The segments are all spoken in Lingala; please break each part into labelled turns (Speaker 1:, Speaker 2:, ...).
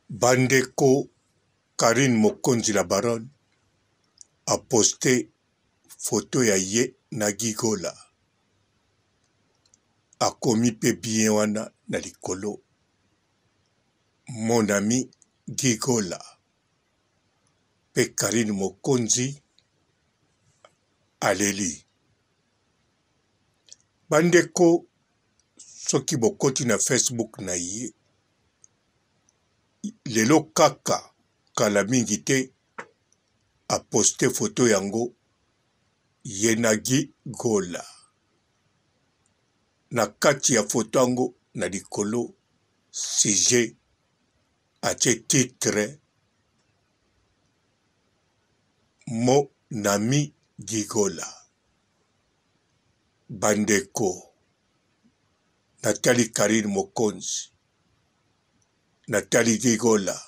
Speaker 1: Ba ndeko Carine Mokonzi la baronne a poste photo ya ye na Guy Gola akomi pe bien wana na likolo mon ami Guy Gola pe Carine Mokonzi aleli. Ba ndeko soki bokoti na Facebook na ye lelo kaka kala mingi te a poste photo yango ye na Guy Gola na kati ya photo yango na likolo sujet atie titre Mon ami Guy Gola. Ba ndeko natali Carine Mokonzi, natali Guy Gola,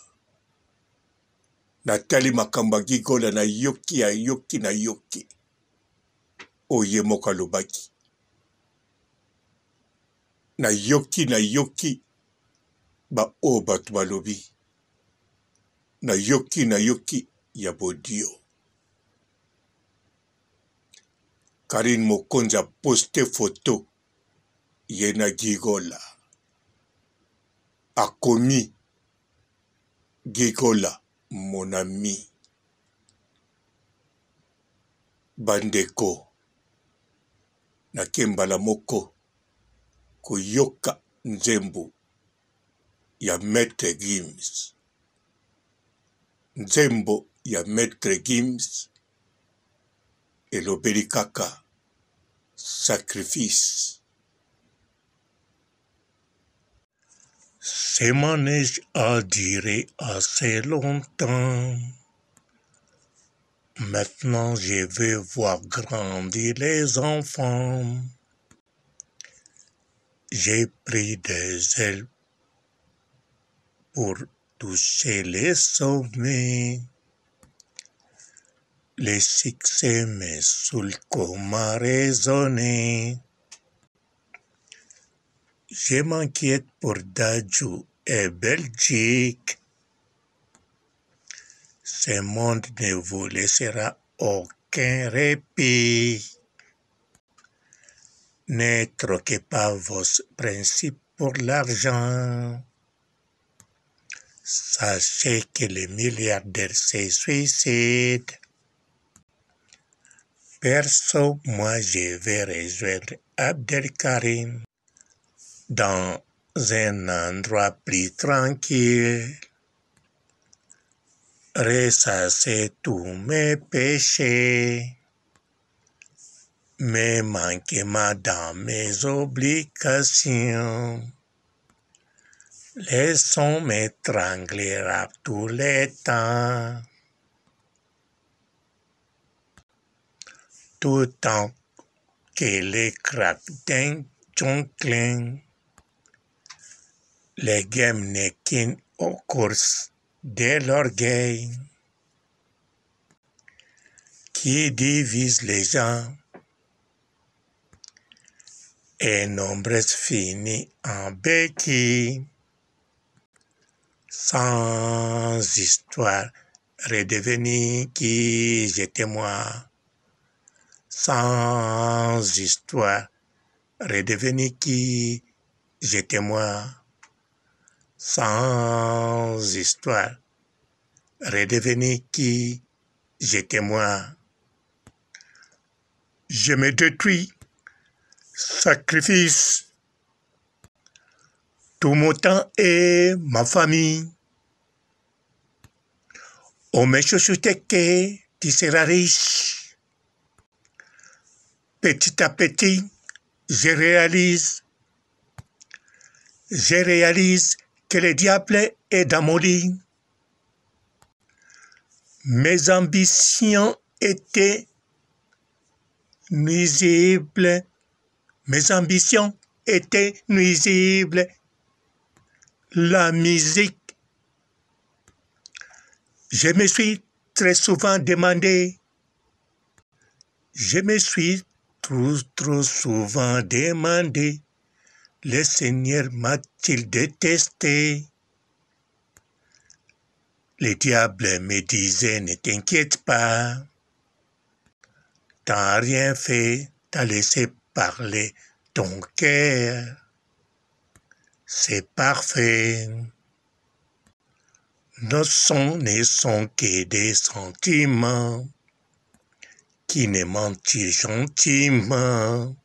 Speaker 1: natali makambo ya Guy Gola, nayoki ayoki nayoki oyo ye moko alobaki, nayoki nayoki ba oyo bato balobi, nayoki nayoki ya bodio. Carine Mokonzi a poste photo ye na Guy Gola akomi Guy Gola mon ami ba ndeko nake mbala moko koyoka nzembo ya Maitre Gims nzembo ya Maitre Gims elobeli kaka sacrifice.
Speaker 2: Ce manège a duré assez longtemps. Maintenant, je veux voir grandir les enfants. J'ai pris des ailes pour toucher les sommets. Les succès me saoulent comment raisonner. Je m'inquiète pour Dadju et Belgique. Ce monde ne vous laissera aucun répit. Ne troquez pas vos principes pour l'argent. Sachez que les milliardaires se suicident. Perso, moi, je vais rejoindre Abdelkarim dans un endroit plus tranquille. Ressasser tous mes péchés, mes manquements dans mes obligations. Laissons m'étrangler à tous les temps. Tout temps que les craques d'un jonclin, les gemmes n'est qu'une course de l'orgueil qui divise les gens et nombreuses finissent en béquille. Sans histoire, redevenir qui j'étais moi. Sans histoire, redevenir qui j'étais moi. Sans histoire, redevenir qui j'étais moi. Je me détruis, sacrifice tout mon temps et ma famille. On me chuchotait que tu seras riche. Petit à petit, je réalise, je réalise que le diable est dans mon lit. Mes ambitions étaient nuisibles. Mes ambitions étaient nuisibles. La musique. Je me suis très souvent demandé. Je me suis trop, trop souvent demandé. Le Seigneur m'a-t-il détesté? Le diable me disait ne t'inquiète pas. T'as rien fait, t'as laissé parler ton cœur. C'est parfait. Nos sons ne sont que des sentiments qui ne mentent gentiment,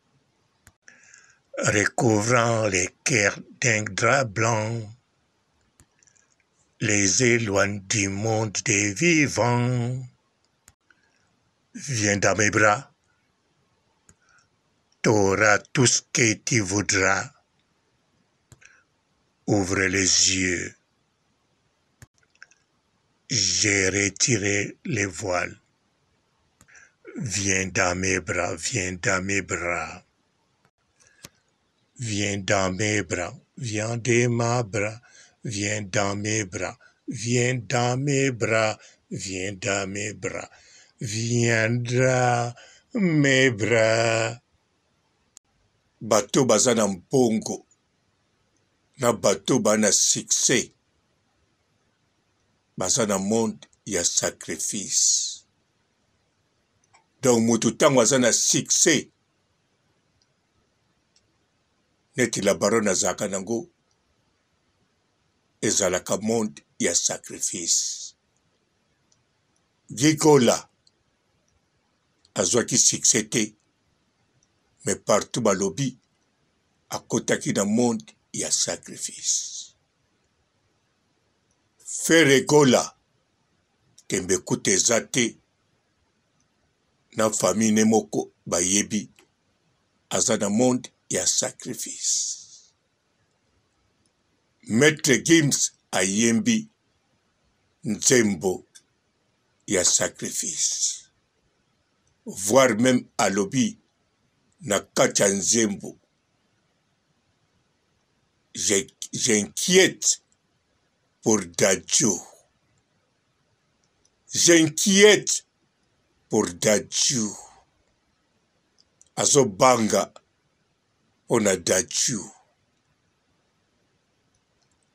Speaker 2: recouvrant les cœurs d'un drap blanc, les éloigne du monde des vivants. Viens dans mes bras, t'auras tout ce que tu voudras. Ouvre les yeux. J'ai retiré les voiles. Viens dans mes bras, viens dans mes bras. Viens dans mes bras, viens dans mes bras, viens dans mes bras, viens dans mes bras, viens dans mes bras, viens dans mes bras.
Speaker 1: Bato baza na mbongo na bato ba na succès baza na monde ya sacrifice. Donc moto ntango aza na succès neti la baronne azalaka nango ezalaka monde ya sacrifice. Gigola azwaki succès te mais partout balobi akotaki na monde ya sacrifice. Ferre Gola tembe kutu eza te na famille ne moko bayebi aza na monde ya sacrifice. Maitre Gims ayembi nzembo ya sacrifice voire meme alobi na kati ya nzembo j'inquiète pour Dadju j'inquiète pour Dadju azobanga mpo na Dadju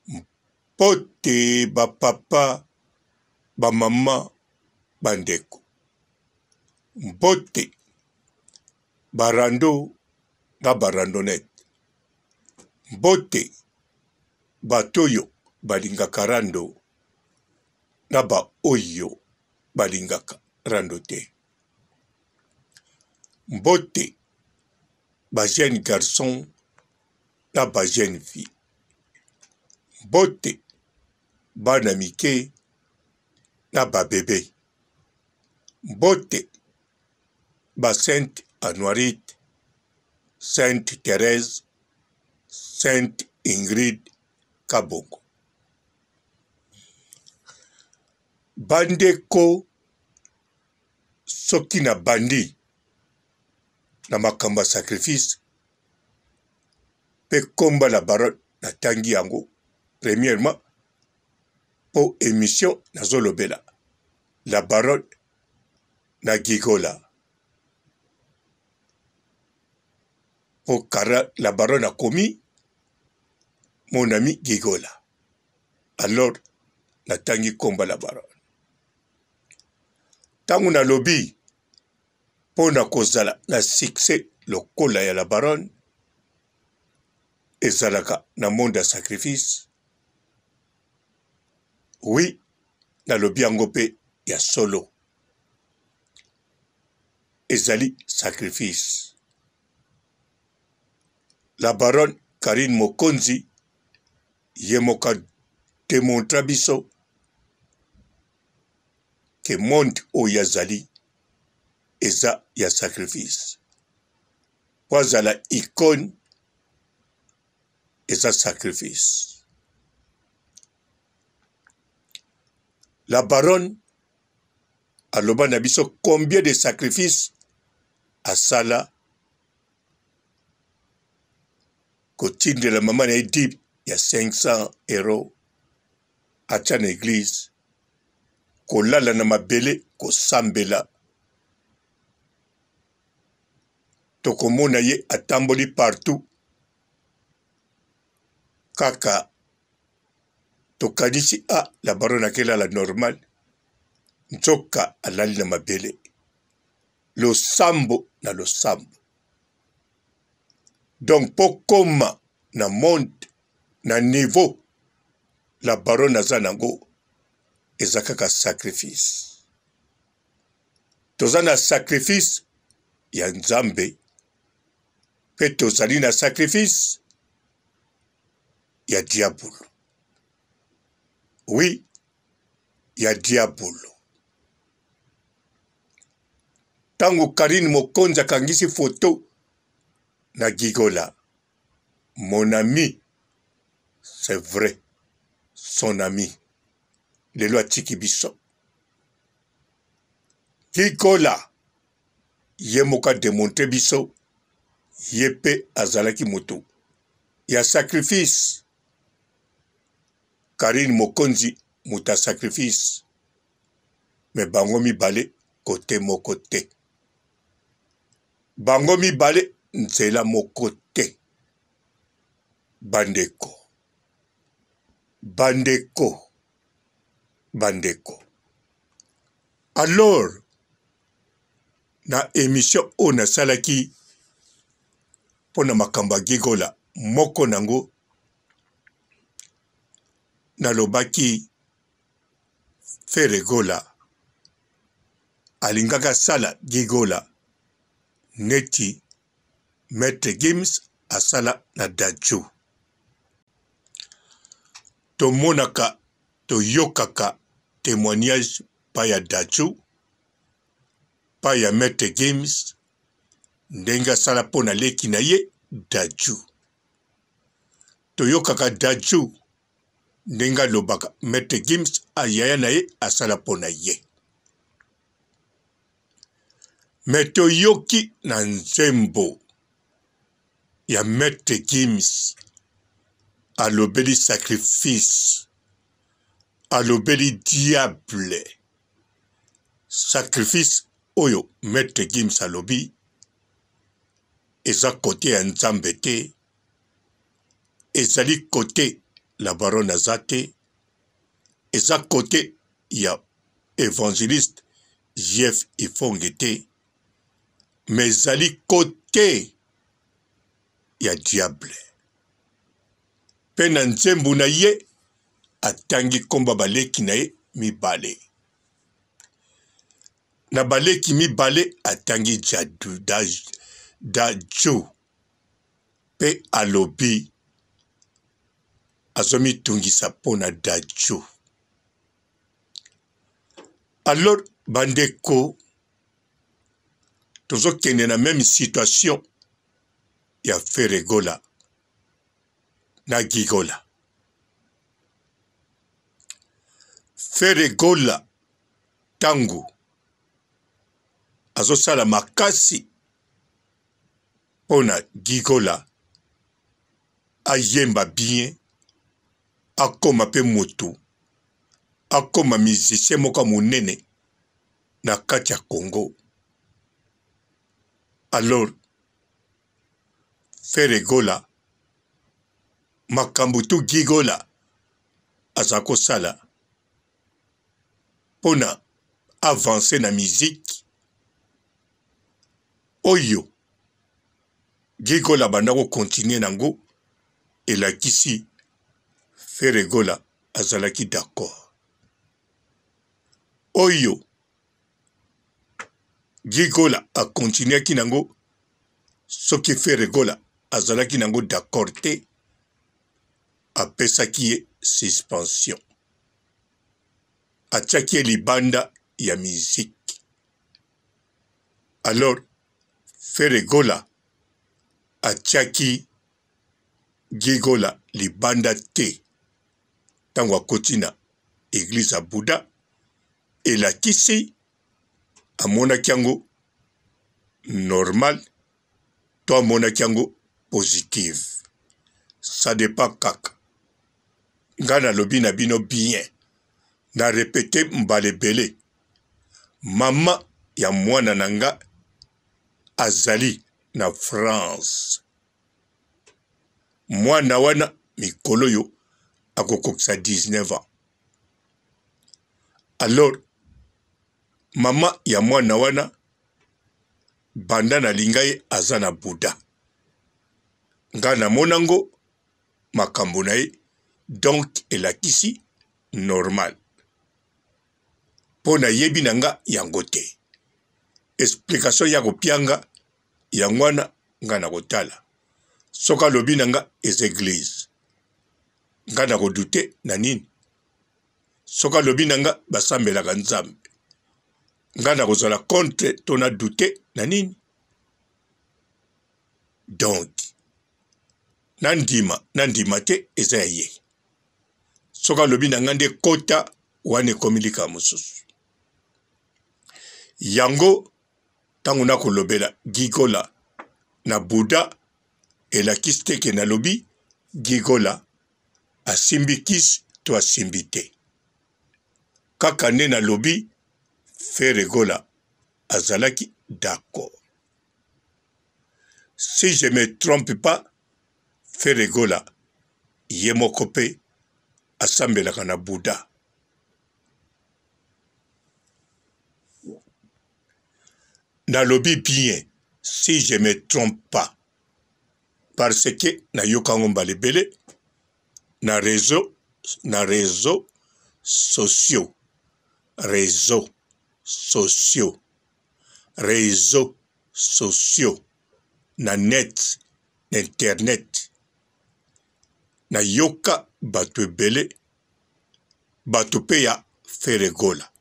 Speaker 1: mpote ba papa ba mama bandeko mbote ba rando na ba randonnette mbote bato oyo balingaka rando na ba oyo balingaka rando te mbote ba jeune garçon na ba jeune fille mbote bana mike na ba bebe mbote ba sainte Anuarite, sainte Therèse, sainte Ingrid Kabongo. Bandeko soki na bandi na makambo ya sacrifice mpe komba la baronne natangi yango premièrement mpo emission nazolobela la baronne na gigola mpo kara la baronne akomi mon ami gigola alors natangi komba la baronne ntango nalobi mpo na kozala na succès lokola ya la baronne ezalaka na monde ya sacrifice oui nalobi yango mpe ya solo ezali sacrifice la baronne Carine Mokonzi ye moko demontra biso ke monde oyo azali eza ya sacrifice po azala icone eza sacrifice la baronne aloba na biso combien de sacrifice asala kotindela mama na ye dip ya 500 euro atya na eglise kolala na mabele kosambela tokomona ye atamboli partout kaka. Tokanisi a ah, la baronne akelala normal, nzoka alali na mabele. Losambo na losambo. Donc po koma na monde na niveau la baronne aza nango eza kaka sacrifice. Toza na sacrifice ya Nzambe pe tozali na sacrifice ya diabolo. Oui, ya diabolo. Tango Carine Mokonzi akangisi photo na Gigola, mon ami, c'est vrai, son ami, lelo atiki biso. Gigola ye moko a demontre biso ye pe azalaki moto ya sacrifice. Carine Mokonzi moto ya sacrifice. Mais bango mibale cote moko te. Bango mibale nzela moko te. Bandeko, bandeko, bandeko. Alors, na emission oyo nasalaki mpo na makambo ya Gigola, moko nango nalobaki Ferre Gola alingaki asala Gigola neti Maitre Gims asala na Dadju. Tomonaka toyokaka temoignage pa ya Dadju pa ya Maitre Gims ndenge asala mpo na leki na ye Dadju. Toyokaka Dadju ndenge alobaka Maitre Gims yaya na ye asala mpo na ye. Me toyoki na nzembo ya Maitre Gims alobeli sacrifice, alobeli diable. Sacrifice oyo Maitre Gims alobi eza kote ya Nzambe te, ezali kote la baronne aza te, eza kote ya evangeliste JF Ifonge te, mais ezali kote ya diable. Pe na nzembo na ye atangi komba baleki na ye mibale. Na baleki mibale atangi Jadu Dadju pe alobi azomitungisa mpo na Dadju. Alors bandeko tozokende na meme situation ya Ferre Gola na Gigola. Ferre Gola tango azosala makasi mpo na Gigola ayemba bien, akoma mpe moto, akoma musicien moko ya monene na kati ya Congo. Alors Ferre Gola makambo tu Gigola aza kosala mpo na avance na musique oyo Gigola abanda ko continuer nango elakisi Ferre Gola azalaki d'accord. Oyo Gigola a continuaki nango soki Ferre Gola azalaki nango d'accord te apesaki ye suspension atiaki ye libanda ya musique alors Ferre Gola atiaki Gigola libanda te ntango akoti na eglise ya Bouddha elakisi amonaki yango normal to amonaki yango positive ça dépend kaka ngai nalobi na bino bien na repete mbala ebele mama ya mwana na nga azali na France mwana wana mikolo oyo. Akokokisa 19 ans. Alors mama ya mwana wana banda nalinga ye aza na Bouddha. Nga namona ngo makambo na ye donc elakisi normal. Mpo nayebi na nga yango te. Explication ya kopianga yango wana nga nakotala. Soki alobi na nga eza eglise. Nga nakodute na nini? Soki alobi na nga basambelaka Nzambe. Nga nakozala contre to na doute na nini? Donc nandima nandima te eza ya ye. Soki alobi na nga nde kota wana ekomi likambo mosusu. Yango ntango nakolobela Gigola na Bouddha elakisi te ke nalobi Gigola asimbi kisi to asimbi te. Kaka nde nalobi Ferre Gola azalaki d'accord. Si je me trompe pas, Ferre Gola ye moko pe asambelaka na Bouddha. Nalobi bien si je me trompe pas parce que nayoka yango mbala ebele na reseau na reseau sociaux reseau sociaux reseau sociaux na net na internet nayoka bato ebele bato mpe ya Ferre Gola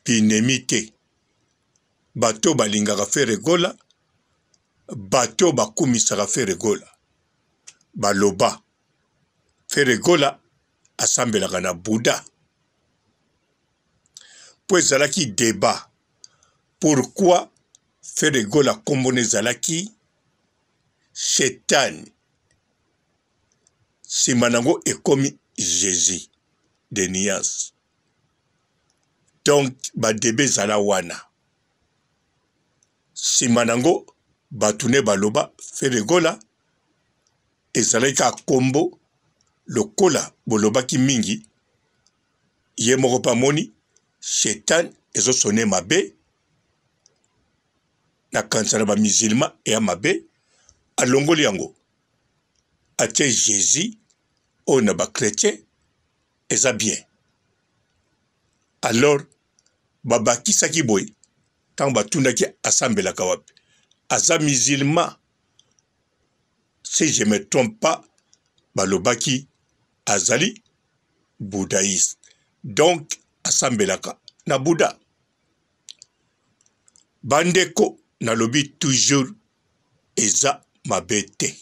Speaker 1: binemi te bato oyo balingaka Ferre Gola bato oyo bakumisaka Ferre Gola baloba Ferre Gola asambelaka na Bouddha mpo ezalaki debat pourquoi Ferre Gola nkombo na ezalaki Shetani nsima na yango ekomi Jesus de nuance donc ba debat ezala wana nsima na yango bato nde baloba Ferre Gola ezalaki kaka nkombo lokola bolobaki mingi ye moko mpe amoni shetani ezosone mabe nakanisa na bamusulman eya mabe alongoli yango atie Jesus oyo na ba chretien eza bien alors babakisaki boye ntango batunaki asambelaka wapi aza musulman si je me trompe pas balobaki azali bouddhaiste donc asambelaka na bouddha bandeko nalobi toujours eza mabe te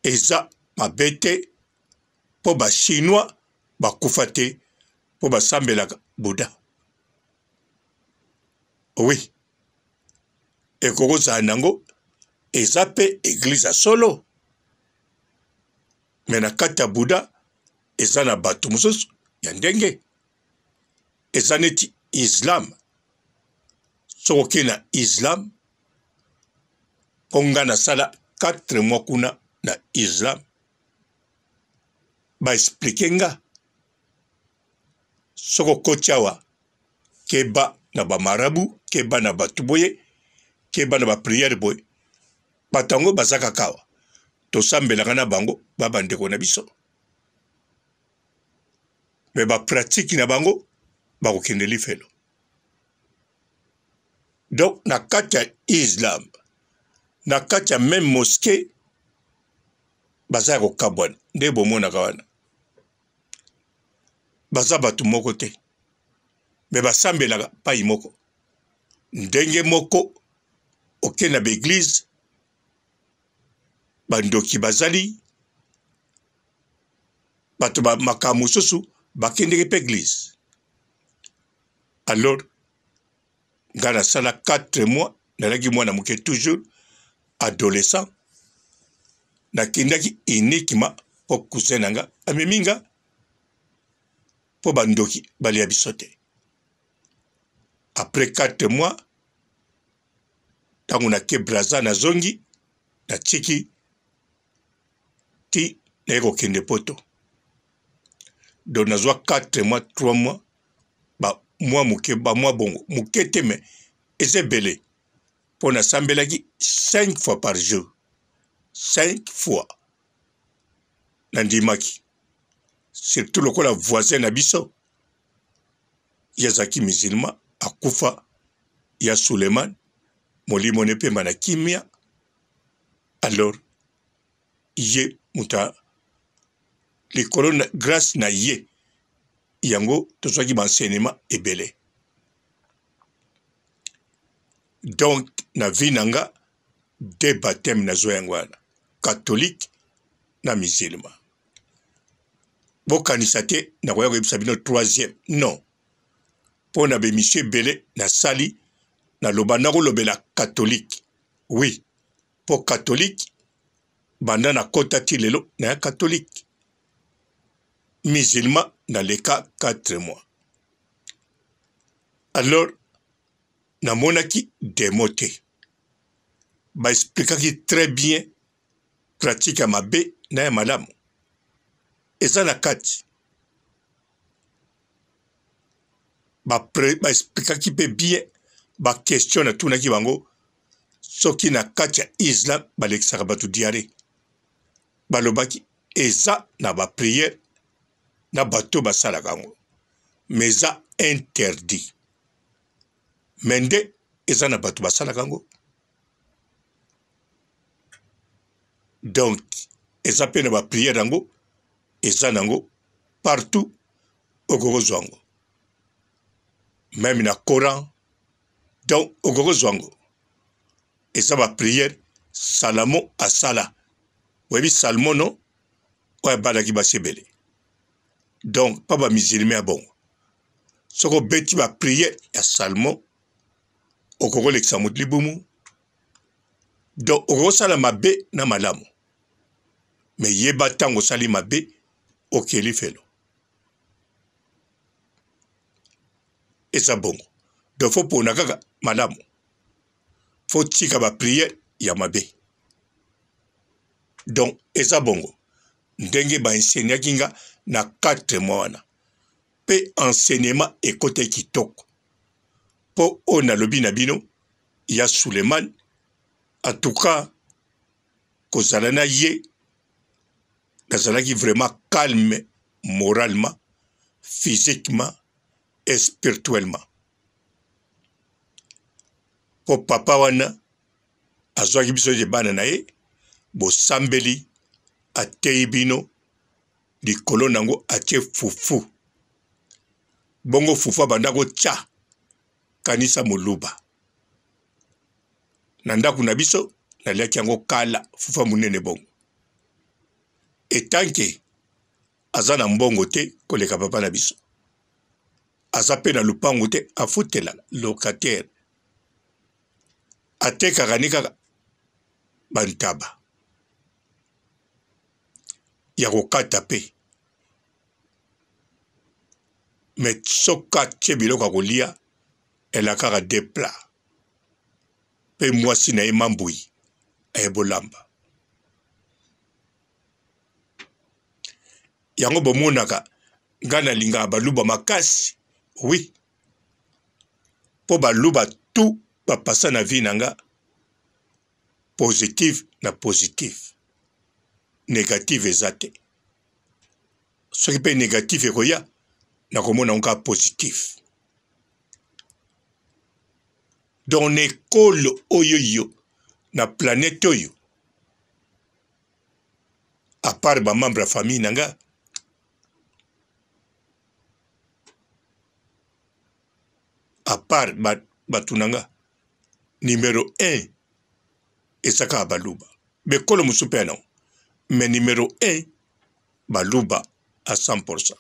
Speaker 1: eza mabe te mpo ba chinois bakufa te mpo basambelaka bouddha oui ekoki kozala nango eza mpe eglise ya solo me na kati ya bouddha eza na bato mosusu ya ndenge eza neti islam soki okei na islam mpo nga nasala 4 mois kuna na islam ba explique nga soki okoti awa keba na ba marabu keba na bato boye keba na ba priere boye bato yango baza kaka awa tosambelaka na bango ba bandeko na biso me bapratike na bango bakokende lifelo donc na kati ya islam na kati ya meme mosquee baza ya kokabwana nde bomonaka wana baza bato moko te me basambelaka pai moko ndenge moko oke na baeglize bandoki bazali bato ba makambo mosusu bakendeke mpe eglize alors ngai nasala 4 mois nalaki mwana moke toujours adolescent nakendaki uniquement mpo cousin na nga amemi nga mpo bandoki balia biso te après 4 mois ntango nake braza nazongi natiki ti. Naye kokende poto. Donc nazwa 4 mois, 3 mois, ba mwa moke, ba mwa bongo. Moke te mais eza ebele. Mpo nasambelaki 5 fois par jour. 5 fois. Nandimaki. Surtout lokola voisin na biso ye azalaki musulman akufa ya Suleiman molimo ne pema na kimia alors ye moto likolo na grâce na ye yango tozwaki ba enseignement ebele donc na vie na nga de baptême nazwa yango wana catholique na musulman bokanisa te nakoya koyebisa bino troisième non mpo na bemission ebele nasali naloba nakolobela catholique oui mpo catholique banda nakota ti lelo naya catholique musulman naleka 4 mois alors namonaki demo te baexplikaki très bien pratique ya mabe na ya malamu eza na kati baexplikaki mpe bien baquestion natunaki bango soki na kati ya islam balekisaka bato diare balobaki eza na bapriere na bato basalaka yango mais eza interdit mais nde eza na bato basalaka yango donc eza mpe na bapriere yango eza nango partout okoki kozwa yango meme na coran donc okoki kozwa yango eza bapriere salamo asala oyebi salmo no oyo abalaki basi ebele donc pa bamusulme ya bongo soki obeti bapriere ya salmo okoki kolekisa moto libumu donc okoki kosala mabe na malamu me yeba ntango osali mabe okei lifelo eza bongo donc fo pona kaka malamu fo tika bapriere ya mabe donc eza bongo ndenge baenseignaki nga na 4 mois wana mpe enseignement ekotaki kitoko mpo oyo nalobi na bino ya Suleiman en tout cas kozala na ye nazalaki vraiment calme moralement physiquement et spirituellement mpo papa wana azwaki biso ete bana na ye bosambeli ateyi bino likolo na yango atie fufu bongo fufu abanda kotya kanisa moluba na ndako na biso naliaki yango kala fufa monene bongo etanke aza na mbongo te koleka papa na biso aza mpe na lupango te afutela locataire atekaka ni kaka bantaba ya kokata mpe me soki atie biloko ya kolia elakaka de plat mpe mwasi na ye mambui aye bolamba yango bomonaka ngai nalingaka baluba makasi oui mpo baluba tout bapasa na vie na nga positive na positive negative eza te soki mpe negative ekoya nakomona yango kaka positif donc na ekolo oyo yo na planète oyo à part ba membre ya famille na nga à part bato na nga numero 1 eza kaka baluba bekolo mosusu mpe ya nango mais numero 1 baluba à 100%.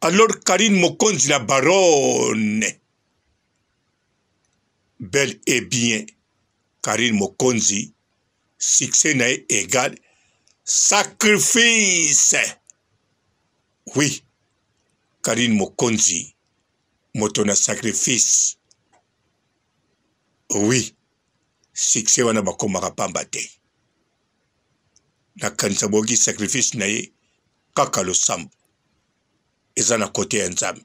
Speaker 1: Alors Karine Mokonzi la baronne, bel et bien Karine Mokonzi, succès na ye égal sacrifice. Oui, Karine Mokonzi, moto na sacrifice. Oui, succès wana bakomaka pamba te. Nakanisa boyoki sacrifice na ye kaka losambo eza na kote ya Nzambe.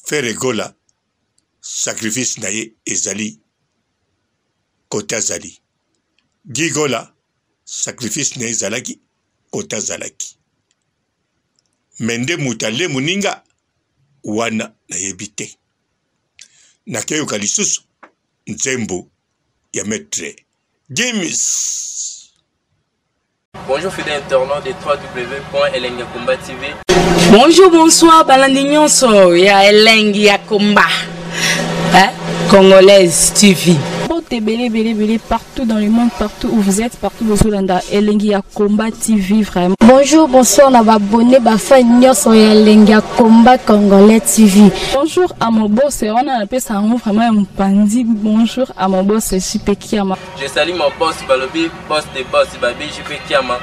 Speaker 1: Ferre Gola sacrifice na ye ezali kote azali. Guy Gola sacrifice na ye ezalaki kote azalaki. Me nde moto ale moninga wana nayebi te. Nakeyoka lisusu nzembo ya Maitre Gims.
Speaker 3: Bonjour fidèles internautes de www.elengiyakomba TV.
Speaker 4: Bonjour, bonsoir, balandi nyonso ya Elengi ya Komba. Hein? Congolaise TV.
Speaker 5: Mbote ebele ebele ebele partout dans le monde, partout où vous êtes, partout bozolanda Elengi ya Combat TV vraiment.
Speaker 6: Bonjour, bonsoir na ba abonnés ba fans nyonso ya Elengi ya Combat Congolais TV.
Speaker 5: Bonjour à mon boss, wana napesa yango vraiment ya mopanzi. Bonjour à mon boss JP Kiama.
Speaker 3: Je salue mon boss Balobi, boss des boss Babi JP Kiama.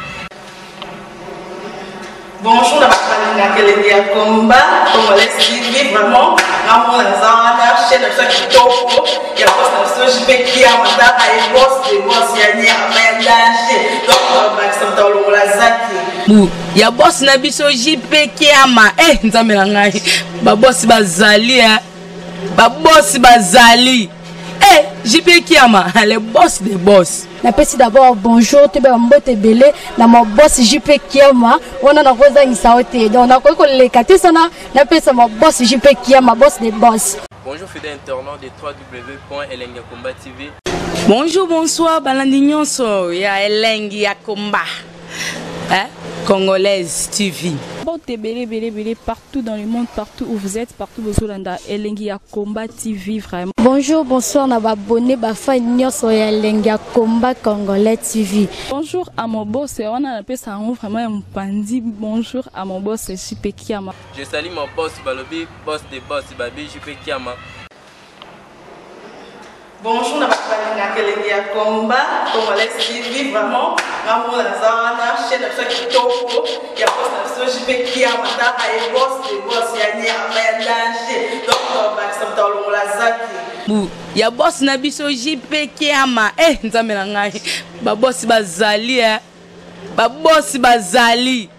Speaker 7: Bonjour na bato balingaka elengi ya combat congolais TV vraiment ngamona naza wana chaîne na biso ya kitoko ya boss na biso JP Kiama tala ye boss de boss ya nyama ya danger donc bakisa moto alongola zaki
Speaker 4: bu ya boss na biso JP Kiama eh nzambe na ngai ba boss bazali eh ba boss bazali eh JP Kiama le boss des boss.
Speaker 6: Napesi d'abord bonjour toyeba mbote ebele na ma boss JP Kiama wana nakozangisa yo te donc nakoki koleka te sana napesa ma boss JP Kiama boss des boss.
Speaker 3: Bonjour fidèles internautes de www.elengiyakomba TV.
Speaker 4: Bonjour, bonsoir, balandi nyonso ya Elengi ya Komba. Hein? Congolaise TV.
Speaker 5: Mbote ebele ebele ebele partout dans le monde, partout où vous êtes, partout bozolanda Elengi ya Combat TV vraiment.
Speaker 6: Bonjour, bonsoir na ba abonnés ba fans nyonso ya Elengi ya Combat Congolais TV.
Speaker 5: Bonjour à mon boss, wana napesa yango vraiment ya mopanzi. Bonjour à mon boss JP Kiama.
Speaker 3: Je salue mon boss Balobi, boss des boss Babi JP Kiama.
Speaker 7: Bonjour na bato balingaka elengi ya combat congolais TV vraiment ngamona naza wana chaîne na biso ya kitoko ya boss na biso JP Kiama tala ye boss de boss ya nyama ya danger donc bakisa moto alongola zaki
Speaker 4: bu ya boss na biso JP Kiama eh nzambe na ngai ba boss bazali eh ba boss bazali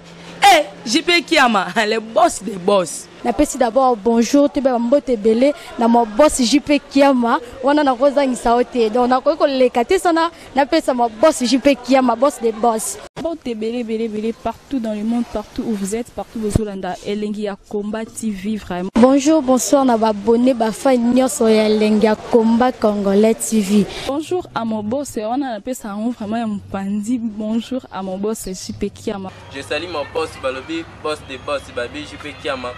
Speaker 4: eh JP Kiama le boss des boss.
Speaker 6: Napesi d'abord bonjour toyeba mbote ebele na ma boss JP Kiama wana nakozangisa yo te donc nakoki koleka te sana napesa ma boss JP Kiama boss des boss.
Speaker 5: Mbote ebele ebele ebele partout dans le monde, partout où vous êtes, partout bozolanda Elengi ya Combat TV vraiment.
Speaker 6: Bonjour, bonsoir na ba abonnés ba fans nyonso ya Elengi ya Combat Congolais TV.
Speaker 5: Bonjour à mon boss, wana napesa yango vraiment ya mopanzi. Bonjour à mon boss JP Kiama.
Speaker 3: Je salue mon boss Balobi, boss des boss Babi JP Kiama.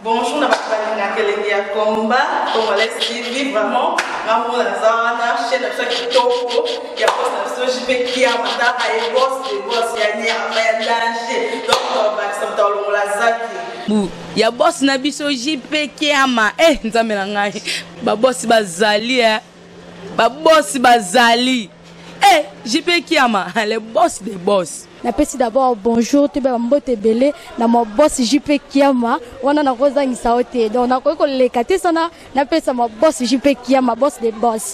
Speaker 7: Bonjour na bato balingaka elengi ya combat congolais TV vraiment ngamona naza wana chaîne na biso ya kitoko ya boss na biso JP Kiama tala ye boss de boss ya nyama ya danger donc bakisa moto alongola zaki
Speaker 4: bu ya boss na biso JP Kiama eh nzambe na ngai ba boss bazali eh ba boss bazali eh JP Kiama le boss des boss.
Speaker 6: Napesi d'abord bonjour toyeba mbote ebele na ma boss JP Kiama wana nakozangisa yo te donc nakoki koleka te sana napesa ma boss JP Kiama boss des boss.